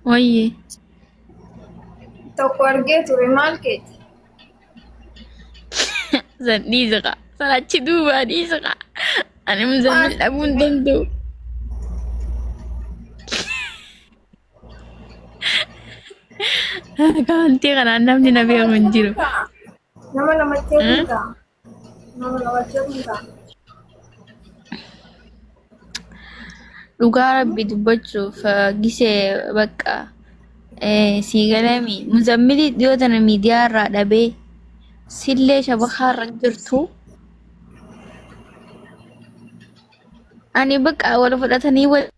Wayyee. Tokko argee ture maal keeti? San dhiisi kaa. San achi duubaa dhiisi kaa. Ani muzammil dhabuu hin danda'u. Akaantii kanaan namni na beeku hin jiru. Nama lamatti heerumtaa? Nama lamatti heerumtaa? Dhugaa rabbi dubbachuuf gisee bakka sii galami muzammili dhiyoo tana miidiyaa irraa dhabee sillee shabakaa irra jirtu. Ani bakka wal fudhatanii waliin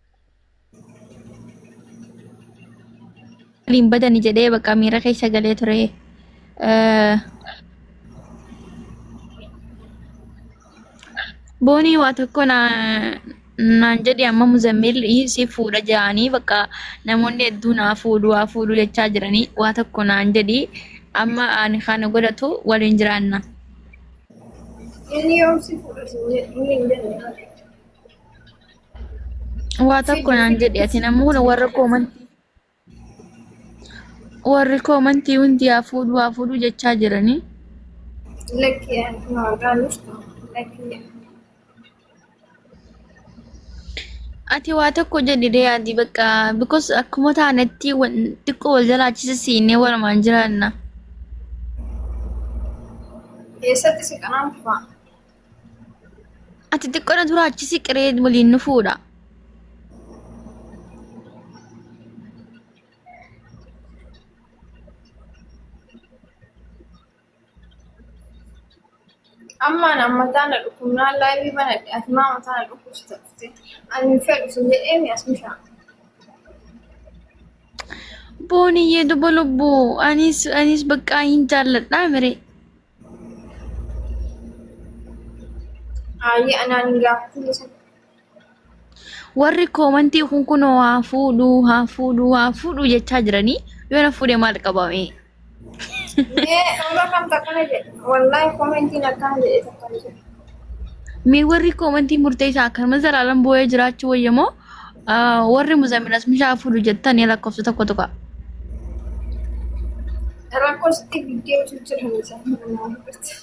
badani jedhee bakka miira keessa galee ture. Boonii waa tokko naan jedhi amma muzammil si fuudha jedhanii bakka namoonni hedduu naa fuudhu waa fuudhu jechaa jiranii waa tokko naan jedhi amma ani kana godhatu waliin jiraanna. Inni yoom si fuudha sin jedhu inni hin jenne. Waa tokko naan jedhi ati namoota warra koomantii warri koomantii hundi haa fuudhu haa fuudhu jechaa jiranii. Lakki maqaan dhuftu lakki. Ati waa tokko jedhi ree ati bakka because akkuma taanetti xiqqoo wal jalaachisa siinee walumaan jiraanna. Eessatti si qanaan fufaa? Ati xiqqoo na dura achi siqiree waliin nu fuudha. Ammaan amma mataa na dhukkubnaan laayivii banadhe ati maa mataa na dhukkubsita dhufte ani hin fedhu sin jedheemi as mishaa. Booniyyee duba lubbuu anis bakka hin jaalladhaa miree. Ayyee anaan hin gaafatin isa. Warri koomantii kun kunoo haa fuudhuu haa fuudhuu haa fuudhuu jechaa jiranii yoo na fuudhe maal qabame? Mee warra kamtu akkana jedhe? Wallaahi koomentiin akkana jedhe tokko hin jiru. Mee warri koomantii murteessaa akkanuma zalaalam boo'ee jiraachuu wayya moo warri muzamilas mishaa fuudhu jettanii lakkoofsa tokko tuqa. Rakkoo sitti fiddee utuu jiran isaan nama dubbatti.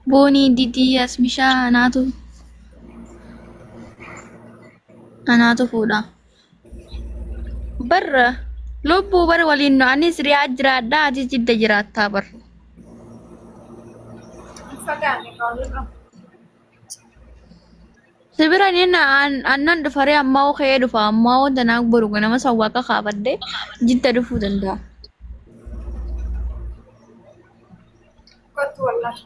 Boonii didii as mishaa anaatu fuudha. Barra lubbuu bara waliin nu anis riyaa jiraadha atis jidda jiraattaa bar. Fagaanne kaawwanirra. Si bira ni annan dhufaree ammaa hoo ka'ee dhufa ammaa wanta naa boru ganama sawwaaqa kaafadhee jidda dhufuu danda'a. Kottu wallaahi.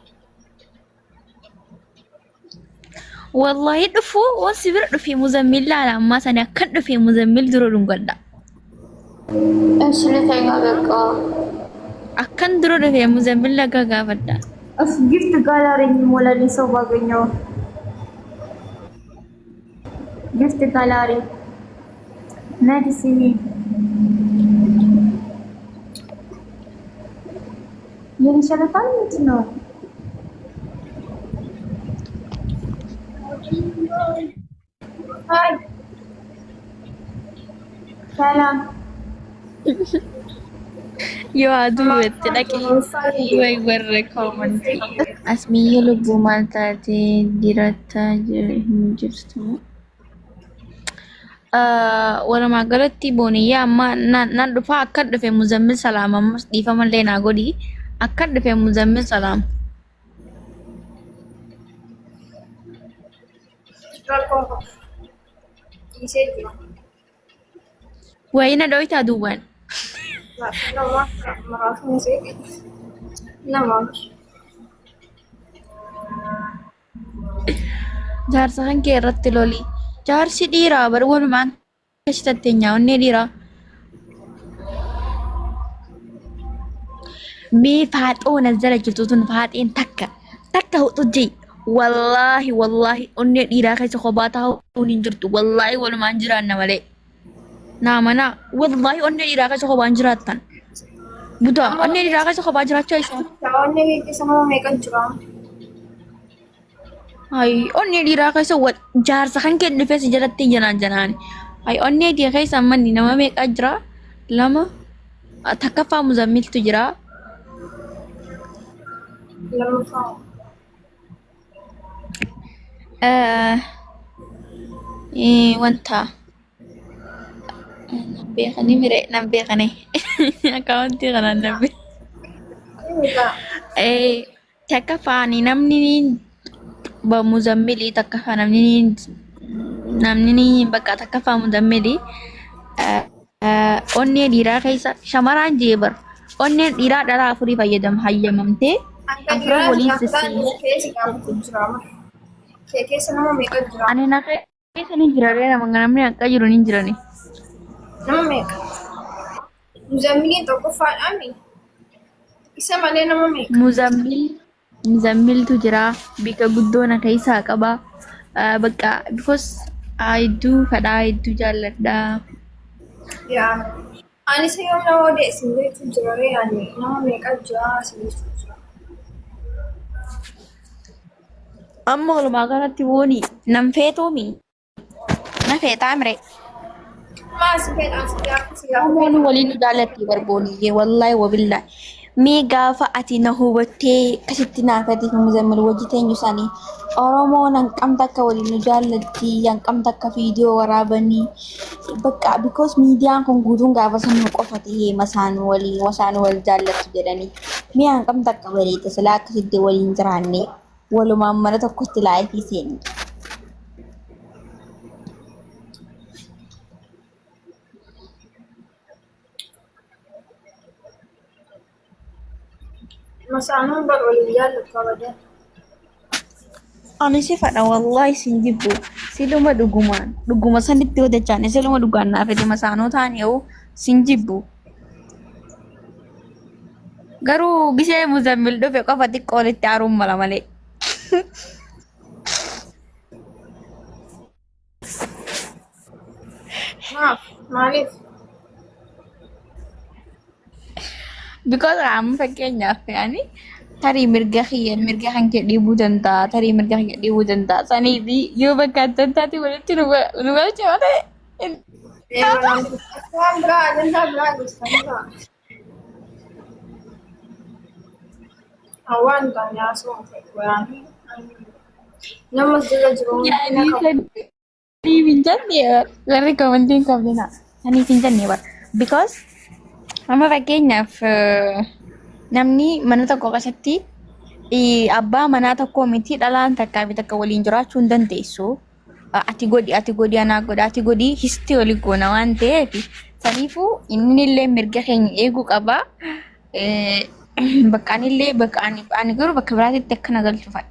Wallahi dhufuu waan si bira dhufee muzammil laala ammaa sani akkan dhufee muzammil dura dhungadha. እሺ ልተኛ በቃ። Akkan dura dhufee muzammil lagaa gaafadha. እሺ ጊፍት ጋላሪ የሚሞላልኝ ሰው ባገኘው ጊፍት ጋላሪ መድስኒ የኔ ሸለፋ ምንድን ነው? Haay. ሰላም Yoo aduu itti dhaqe way warra koomantii. Asmiyya lubbuu maal taatee jiraattaa hin jirtu. Walumaa galatti booniyyaa amma nan dhufa akkan dhufe muzammil salaam ammas dhiifamallee naa godhi akkan dhufe muzammil salaam. Rakkoon qabu. Dhiisee jira. Wayii na dhoytaa duubaan. Nama maraatuun seeti. Nama. Jaarsa kan kee irratti loli. Jaarsi dhiiraa bar walumaan keessa tatteenyaa onnee dhiiraa. Mee faaxoo nazzara jirtu tun faaxeen takka takka huxujjee wallaahi wallaahi onnee dhiiraa keessa kophaa taa'uun hin jirtu wallaahi walumaan jiraanna malee. Naa manaa wallaahi onnee dhiiraa keessa kophaan jiraattan. Butaa onnee dhiiraa keessa kophaa jiraachuu isa. Onnee keessa nama meeqa jira? Ay, onnee dhiiraa keessa jaarsa kan kee dhufee si jalatti janaan janaani. Ay, onnee dhiiraa keessa manni nama meeqaa jira? Lama, takkaffaa muzammiltu jira. Lammaffaa. Wanta nan beekanii mire nan beekanii akkaawwantii kanaan nan Egaa beekanii. Takkaffaan namni muzammilii takkaffaa namni bakka takkaffaa muzammilii onnee dhiiraa keessa shamaraan jee bar onneen dhiiraa dhalaa afurii fayyadam hayyamamtee hanga afran dhiiraa si waliin gaafataa jiru sisseenee kee si gaafatu jira. Kee keessa nama meeqa jira? Ani na keessa ni jira ree nama namni akka jiru ni jirani. Nama meeqa? Muzammiliin tokkoffaadhaami. Isa malee nama meeqa? Muzammil Muzammiltu jira bika guddoo na keessaa qaba. Bakka because hedduu fadhaa hedduu jaalladha. Yaa. Ani isa yoom nama odeessin jechuu jira ree ani nama meeqa jira sin jechuu jira. Amma walumaa galatti wooni nan feetoomi na feetaa mire. Maa si fedhaan si gaafa si gaafa Oromoon fedha. waliin nu jaallatti barbooniyyee wallaahi wabillaahi. Mee gaafa ati na hubattee akkasitti naafatiif muzammil wajji teenyu sanii Oromoon hanqamta akka waliin nu jaallatti hanqamta akka viidiyoo waraabanii bakka because miidiyaan kun guutuun gaafa san nu qofa ta'ee masaan waliin wasaan wal jaallattu jedhanii mee hanqamta akka bareeda silaa akkasitti waliin jiraanne walumaan mana tokkotti laayifii seenne. Masaanuun bar waliin jaallatu abadan. Ani si fadha wallahi sin jibbu siluma dhugumaan dhuguma sanitti hojjechaan siluma dhugaan naaf fedhe masaanoo ta'an yoo sin jibbu. Garuu gisee muzammil dhufe qofa xiqqoo walitti aaruun mala malee. Maaf? Maaliif? Because amma fakkeenyaaf ani tarii mirga kiyya mirga kan kee dhiibuu danda'a tarii mirga kiyya dhiibuu danda'a sanii fi yoo bakka adda addaatti walitti nu galche malee. Waan biraa ajandaa biraa gosa biraa. Waan taane haasawuu fedhu yaani nama jala jiru Yaani saniif hin jenne warri komantii hin qabne na saniif hin jenne bara because amma fakkeenyaaf namni mana tokko keessatti abbaa manaa tokko miti dhalaan takkaa fi takka waliin jiraachuu hin dandeessu. Ati godhi ati godhi anaa godha ati godhi histi oli goona waan ta'eef saniifuu inni illee mirga keenya eeguu qaba. Bakka anillee bakka ani garuu bakka biraatitti akkana galchu fadha.